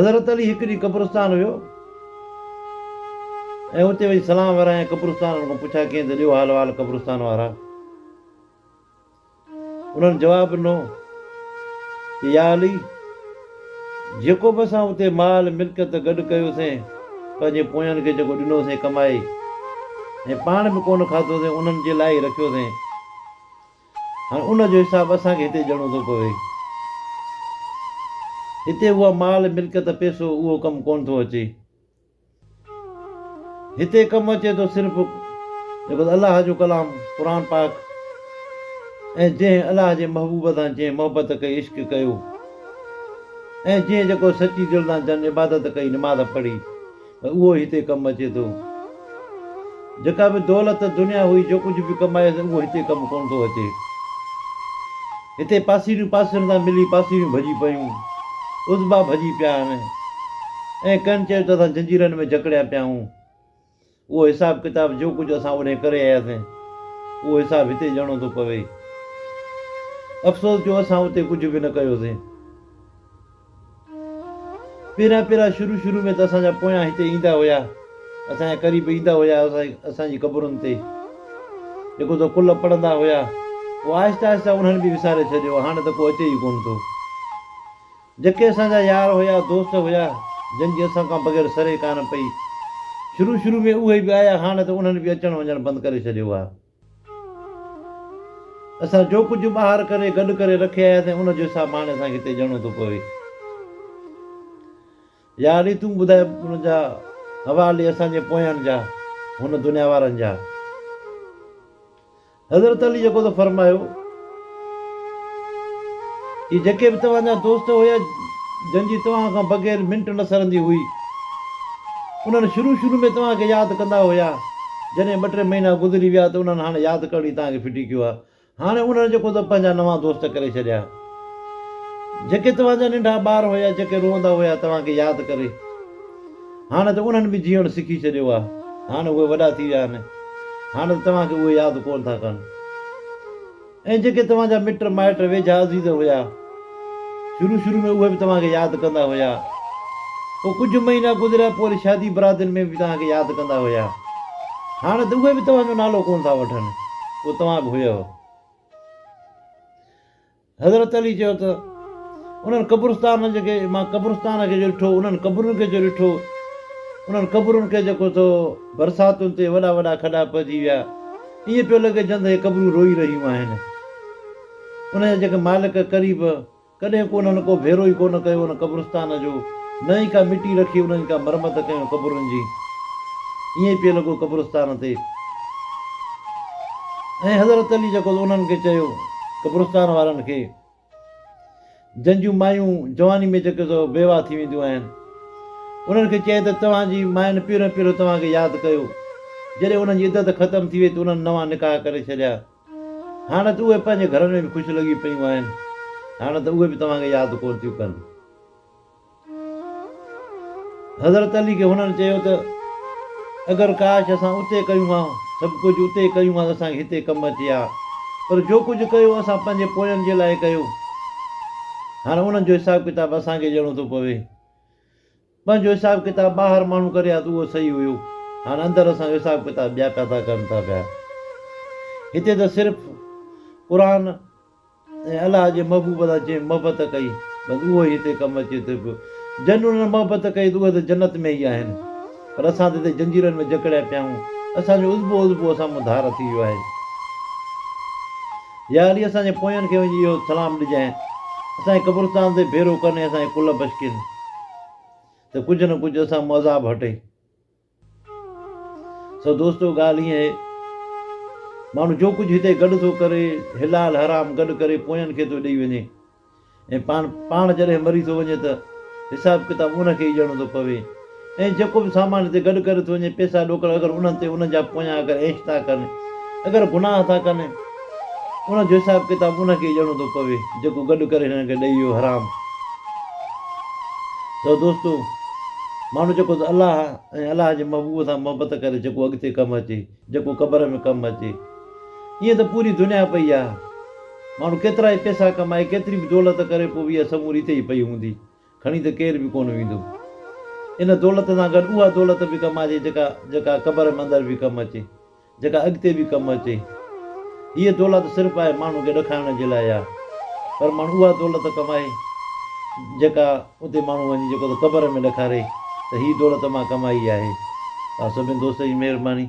حضرت علي هڪ ڏينهن قبرستان ويو ۽ اتي وڃي سلام ورايائين قبرستان وارن کان پڇا ڪيائين ته ڏيو حال احوال قبرستان وارا. انهن جواب ڏنو ته يا علي جيڪو به اسان اتي مال ملڪيت گڏ ڪيوسين پنهنجي پوين کي جيڪو ڏنوسين ڪمائي ۽ پاڻ به ڪونه کاڌوسين انهن جي لاء ئي رکيوسين. هاڻ ان جو حساب اسان کي هتي ڏيڻو ٿو پوي. هتي اها مال ملڪيت پئسو اهو ڪم ڪونه ٿو اچي. هتي ڪم اچي ٿو صرف جيڪو الله جو ڪلام قرآن پاڪ ۽ جنهن الله جي محبوب سان جنهن محبت ڪئي عشق ڪيو ۽ جنهن جيڪو سچي دل سان جن عبادت ڪئي نماز پڙهي. اهو ئي هتي ڪم اچي ٿو. جيڪا به دولت دنيا هئي جو ڪجهه به ڪمايس اهو هتي ڪم ڪونه ٿو اچي. هتي پاسيريون پاسيرن سان ملي پاسيريون ڀڄي پيون. عضبا ڀڄي پيا آهن ۽ ڪن چيو ته اسان جنجيرن ۾ جڪڙيا پيا آهيون. اهو حساب ڪتاب جو ڪجهه اسان اوڏهين ڪري آياسين اهو حساب هتي ڏيڻو ٿو پوي. افسوس جو اسان اتي ڪجهه به نه ڪيوسين. پهريان پهريان شروع شروع ۾ ته اسان جا پويان هتي ايندا هيا، اسان جا قريب ايندا هيا اسان جي قبرن تي جيڪو ته قل پڙهندا هيا، پوء آهستي آهستي انهن به وساري ڇڏيو، هاڻي ته ڪو اچي ئي ڪونه ٿو. جيڪي اسان جا يار هيا، دوست هيا، جن جي اسان کان بغير سري ڪانه پئي، شروع شروع ۾ اهي به آيا، هاڻي ته انهن به اچڻ وڃڻ بند ڪري ڇڏيو آهي. اسان جو ڪجهه ٻاهر ڪري گڏ ڪري رکي آياسين ان جو حساب هاڻي اسان کي هتي ڏيڻو ٿو پوي. يا علي تون ٻڌاء ان جا حوالي اسان جي پوين جا هن دنيا وارن جا. حضرت علي جيڪو ته فرمايو هي جيڪي به توهان جا دوست هيا جن جي توهان کان بغير منٽ نه سرندي هئي انهن شروع شروع ۾ توهان کي ياد ڪندا هيا جڏهن ٻه ٽي مهينا گذري ويا ته انهن هاڻي ياد ڪرڻ ئي توهان کي ڦٽي ڪيو آهي هاڻي انهن جيڪو ته پنهنجا نوان دوست ڪري ڇڏيا جيڪي توهان جا ننڍا ٻار هيا جيڪي روئندا هيا توهان کي ياد ڪري هاڻي ته انهن به جيئڻ سکي ڇڏيو آهي هاڻي اهي وڏا ٿي ويا آهن هاڻي ته توهان کي اهي ياد ڪونه ٿا ڪن. ۽ جيڪي توهان جا مٽ مائٽ ويجها عزيز هيا، شروع شروع ۾ اهي به توهان کي ياد ڪندا هيا. پوء ڪجهه مهينا گذريا پوء وري شادي برادين ۾ به توهان کي ياد ڪندا هيا. هاڻي ته اهي به توهان جو نالو ڪونه ٿا وٺن. پوء توهان به هيؤ. حضرت علي چيو ته، انهن قبرستانن جيڪي مان قبرستان کي جو ڏٺو، انهن قبرن کي جو ڏٺو، انهن قبرن کي جيڪو سو برساتن تي وڏا وڏا کڏا پئجي ويا. ائين پيو لڳي ڄڻ ته اهي قبرون روئي رهيون آهن. ان جا جيڪي مالڪ قريب ڪڏهن ڪو انهن ڪو ڀيرو ئي ڪونه ڪيو ان قبرستان جو، نه ئي ڪا مٽي رکي انهن جي ڪا مرمت ڪيون قبرن جي. ائين ئي پيو لڳو قبرستان تي. ۽ حضرت علي جيڪو انهن کي چيو قبرستان وارن کي. جن جون مايون جواني ۾ جيڪي سو بيواهه ٿي وينديون آهن، انهن کي چيائين ته توهان جي ماين پهريون پهريون توهان کي ياد ڪيو، جڏهن انهن جي عدت ختم ٿي وئي ته انهن نوان نڪاح ڪري ڇڏيا. هاڻ ته اهي پنهنجي گهرن ۾ به خوش لڳي پيون آهن، هاڻ ته اهي به توهان کي ياد ڪونه ٿيون ڪن. حضرت علي کي هنن چيو ته اگر ڪاش اسان اتي ڪيون ها، سڀ ڪجهه اتي ڪيون ها ته اسان کي هتي ڪم اچي ها، پر جو ڪجهه ڪيو اسان پنهنجي پوين جي لاء ڪيو، هاڻي انهن جو حساب ڪتاب اسان کي ڏيڻو ٿو پوي. پنهنجو حساب ڪتاب ٻاهر ماڻهو ڪري ها ته اهو صحيح هيو، هاڻي اندر اسان جو حساب ڪتاب ٻيا پيا ٿا ڪن ٿا پيا. هتي ته صرف قرآن ۽ الله جي محبوب سان جنهن محبت ڪئي بس اهو ئي هتي ڪم اچي ٿو پيو. جن انهن محبت ڪئي ته اهي ته جنت ۾ ئي آهن پر اسان ته هتي جنجيرن ۾ جڪڙيا پيا آهيون. اسان جو عضبو عضبو اسان مان ڌار ٿي ويو آهي. يا علي اسان جي پوين کي وڃي اهو سلام ڏجانء. اسان جي قبرستان تي ڀيرو ڪن ۽ اسان جي ڪل بشڪين ته ڪجهه نه ڪجهه اسان مان عذاب هٽي. سو دوستو ڳالهه ائين آهي ماڻهو جو ڪجهه هتي گڏ ٿو ڪري حلال حرام گڏ ڪري پوين کي ٿو ڏئي وڃي ۽ پاڻ پاڻ جڏهن مري ٿو وڃي ته حساب ڪتاب ان کي ئي ڏيڻو ٿو پوي ۽ جيڪو به سامان هتي گڏ ڪري ٿو وڃي پيسا ڏوڪڙ اگر انهن تي انهن جا پويان اگر عيش ٿا ڪن اگر گناهه ٿا ڪن ان جو حساب ڪتاب ان کي ئي ڏيڻو ٿو پوي جيڪو گڏ ڪري هنن کي ڏئي ويو حرام. سو دوستو ماڻهو جيڪو ته الله ۽ الله جي محبوب سان محبت ڪري جيڪو اڳتي ڪم اچي جيڪو قبر ۾ ڪم اچي ائين ته پوري دنيا پئي آهي ماڻهو ڪيترا ئي پيسا ڪمائي ڪيتري به دولت ڪري پوء به اها سموري اتي ئي پئي هوندي. کڻي ته ڪير به ڪونه ويندو. ان دولت سان گڏ اها دولت به ڪمائجي جيڪا جيڪا قبر ۾ اندر به ڪم اچي. جيڪا اڳتي به ڪم اچي. هيء دولت صرف آهي ماڻهن کي ڏکائڻ جي لاء آ. پر ماڻهو اها دولت ڪمائي جيڪا اتي ماڻهو وڃي جيڪو ته قبر ۾ ڏکاري ته هي دولت مان ڪمائي آهي. توهان سڀني دوستن جي مهرباني.